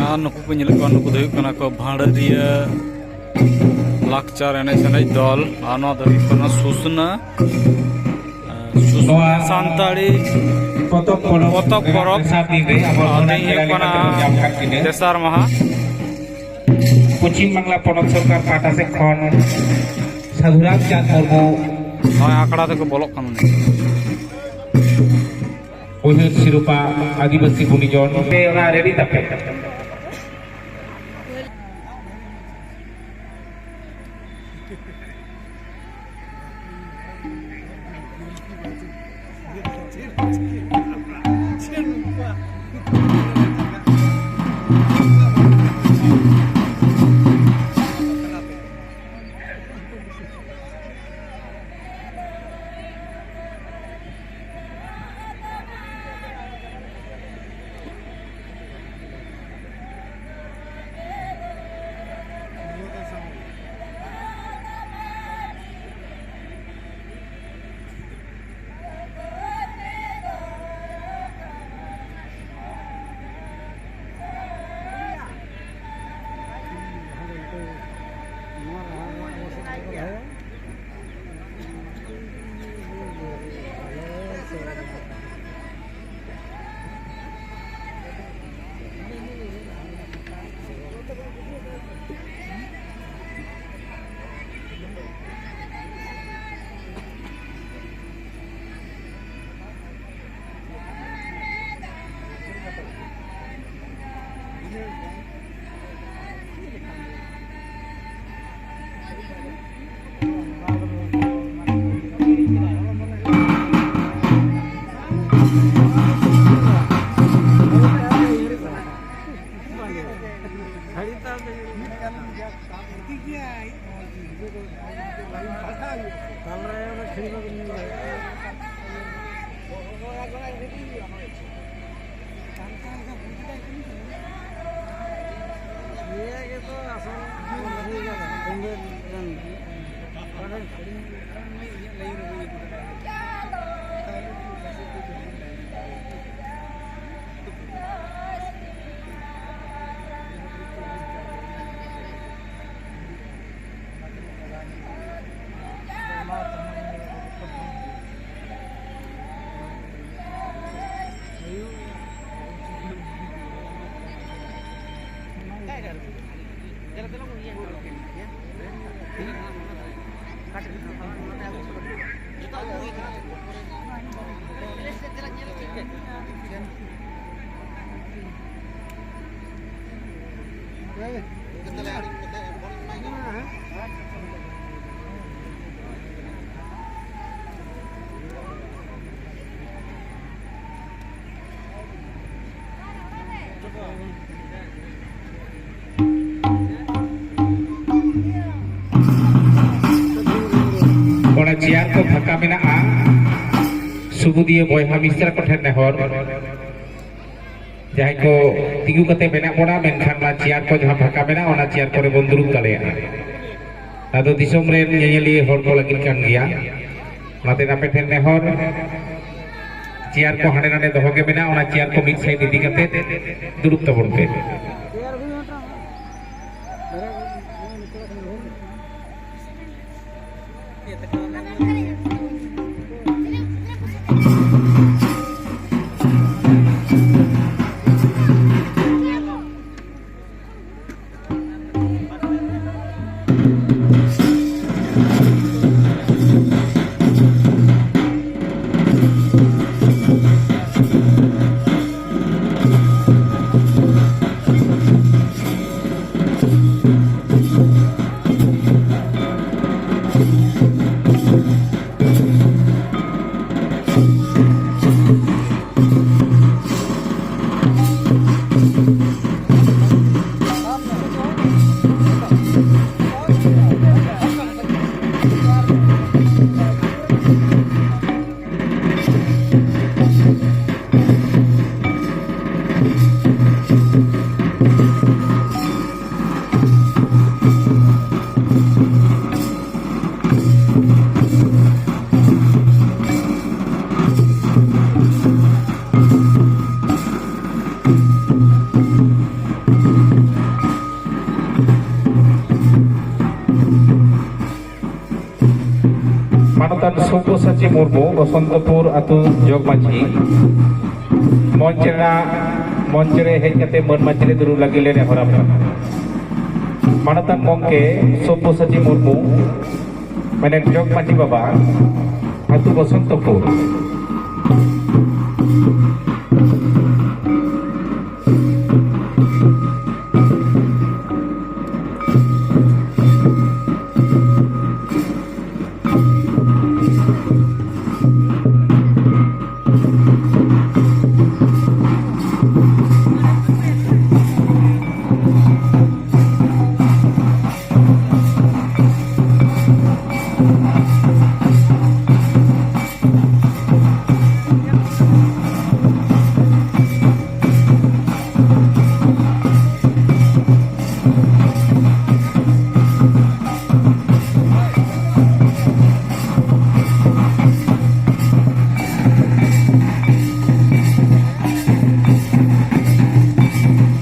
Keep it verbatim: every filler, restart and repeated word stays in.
ᱟᱨ ᱱᱩᱠᱩ ᱠᱚ ᱧᱮᱞᱚᱜ ᱠᱟᱱᱟ, ᱱᱩᱠᱩ ᱫᱚ ᱦᱩᱭᱩᱜ ᱠᱟᱱᱟ ᱠᱚ ᱵᱷᱟᱸᱰᱟᱹᱨᱤᱭᱟᱹ ᱞᱟᱠᱪᱟᱨ ᱮᱱᱮᱡ ᱥᱮᱱᱮᱡ ᱫᱚᱞ᱾ ᱟᱨ ᱱᱚᱣᱟ ᱫᱚ ᱦᱩᱭᱩᱜ ᱠᱟᱱᱟ ᱥᱩᱥᱱᱟ, ᱟᱨ ᱥᱩᱥᱱᱟ ᱱᱚᱣᱟ ᱥᱟᱱᱛᱟᱲᱤ ᱯᱚᱛᱚᱵ ᱯᱚᱨᱚᱵᱽ ᱯᱚᱛᱚᱵ ᱯᱚᱨᱚᱵᱽ᱾ ᱫᱚᱥᱟᱨ ᱫᱤᱱ ᱨᱮ ᱟᱵᱚ ᱟᱨ ᱱᱚᱰᱮ ᱛᱮᱦᱮᱧ ᱦᱩᱭᱩᱜ ᱠᱟᱱᱟ ᱧᱟᱢ ᱠᱟᱫ ᱠᱤᱱᱟ᱾ ᱛᱮᱥᱟᱨ ᱢᱟᱦᱟ᱾ ᱯᱚᱪᱷᱤᱢ ᱵᱟᱝᱞᱟ ᱯᱚᱱᱚᱛ ᱥᱚᱨᱠᱟᱨ ᱯᱟᱦᱴᱟ ᱥᱮᱫ ᱠᱷᱚᱱ ᱥᱟᱹᱫᱷᱩ ᱨᱟᱢᱪᱟᱸᱫᱽ ᱢᱩᱨᱢᱩ ᱱᱚᱜᱼᱚᱭ ᱟᱠᱷᱲᱟ ᱛᱮᱠᱚ ᱵᱚᱞᱚᱜ ᱠᱟᱱᱟ᱾ ᱩᱭᱦᱟᱹᱨ ᱥᱤᱨᱯᱟ ᱟᱹᱫᱤᱵᱟᱹᱥᱤ ᱜᱩᱱᱤᱡᱚᱱ ᱯᱮ ᱚᱱᱟ ᱨᱮᱰᱤ ᱛᱟᱯᱮ᱾ ᱜᱷᱟᱹᱲᱤ ᱛᱟᱞ ᱛᱮ ᱴᱷᱤᱠ ᱜᱮᱭᱟ᱾ ᱛᱟᱞ ᱨᱮ ᱚᱱᱟ ᱠᱷᱟᱹᱲᱤ ᱵᱟᱵᱤᱱ ᱧᱩ ᱫᱟᱲᱮᱭᱟᱜᱼᱟ᱾ ᱱᱤᱭᱟᱹ ᱜᱮᱛᱚ ᱟᱥᱚᱞ ᱤᱭᱟᱹ ᱠᱟᱱᱟ, ᱩᱢᱮᱨ ᱨᱮᱱ ᱵᱟᱠᱷᱟᱱ ᱥᱟᱺᱜᱤᱧ ᱨᱮ ᱤᱧᱟᱹᱜ ᱞᱟᱭᱤᱱ ᱨᱮ ᱵᱟᱹᱧ ᱟᱹᱜᱩ ᱫᱟᱲᱮᱭᱟᱜᱼᱟ᱾ ᱚᱱᱟ ᱪᱮᱭᱟᱨ ᱠᱚ ᱯᱷᱟᱸᱠᱟ ᱢᱮᱱᱟᱜᱼᱟ, ᱥᱩᱵᱩᱫᱤᱭᱟᱹ ᱵᱚᱭᱦᱟ ᱢᱤᱥᱨᱟ ᱠᱚᱴᱷᱮᱱ ᱱᱮᱦᱚᱨ, ᱡᱟᱦᱟᱸᱭ ᱠᱚ ᱛᱤᱸᱜᱩ ᱠᱟᱛᱮ ᱢᱮᱱᱟᱜ ᱵᱚᱱᱟ, ᱢᱮᱱᱠᱷᱟᱱ ᱚᱱᱟ ᱪᱮᱭᱟᱨ ᱠᱚ ᱡᱟᱦᱟᱸ ᱯᱷᱟᱸᱠᱟ ᱢᱮᱱᱟᱜᱼᱟ, ᱚᱱᱟ ᱪᱮᱭᱟᱨ ᱠᱚᱨᱮ ᱵᱚᱱ ᱫᱩᱲᱩᱵ ᱫᱟᱲᱮᱭᱟᱜᱼᱟ᱾ ᱟᱫᱚ ᱫᱤᱥᱚᱢ ᱨᱮᱱ ᱧᱮᱧᱮᱞᱤᱭᱟᱹ ᱦᱚᱲ ᱠᱚ ᱞᱟᱹᱜᱤᱫ ᱠᱟᱱ ᱜᱮᱭᱟ, ᱚᱱᱟᱛᱮ ᱟᱯᱮ ᱴᱷᱮᱱ ᱱᱮᱦᱚᱨ, ᱪᱮᱭᱟᱨ ᱠᱚ ᱦᱟᱸᱰᱮ ᱱᱟᱰᱮ ᱫᱚᱦᱚ ᱜᱮ ᱢᱮᱱᱟᱜᱼᱟ, ᱚᱱᱟ ᱪᱮᱭᱟᱨ ᱠᱚ ᱢᱤᱫ ᱥᱟᱭᱤᱰ ᱤᱫᱤ ᱠᱟᱛᱮ ᱫᱩᱲᱩᱵ ᱛᱟᱵᱚᱱ ᱯᱮ᱾ ᱥᱚᱵᱽᱵᱚᱥᱟᱪᱤ ᱢᱩᱨᱢᱩ, ᱵᱚᱥᱚᱱᱛᱚᱯᱩᱨ ᱟᱹᱛᱩ ᱡᱚᱜᱽ ᱢᱟᱹᱡᱷᱤ, ᱢᱚᱧᱪ ᱨᱮᱱᱟᱜ, ᱢᱚᱧᱪ ᱨᱮ ᱦᱮᱡ ᱠᱟᱛᱮ ᱢᱟᱹᱱ ᱢᱟᱹᱡᱷᱤ ᱨᱮ ᱫᱩᱲᱩᱵ ᱞᱟᱹᱜᱤᱫ ᱞᱮ ᱱᱮᱦᱚᱨᱟᱢ ᱠᱟᱱᱟ᱾ ᱢᱟᱱᱚᱛᱟᱱ ᱜᱚᱢᱠᱮ ᱥᱚᱵᱽᱵᱚᱥᱟᱪᱤ ᱢᱩᱨᱢᱩ, ᱢᱮᱱᱮᱫ ᱡᱚᱜᱽ ᱢᱟᱹᱡᱷᱤ ᱵᱟᱵᱟ, ᱟᱹᱛᱩ ᱵᱚᱥᱚᱱᱛᱚᱯᱩᱨ᱾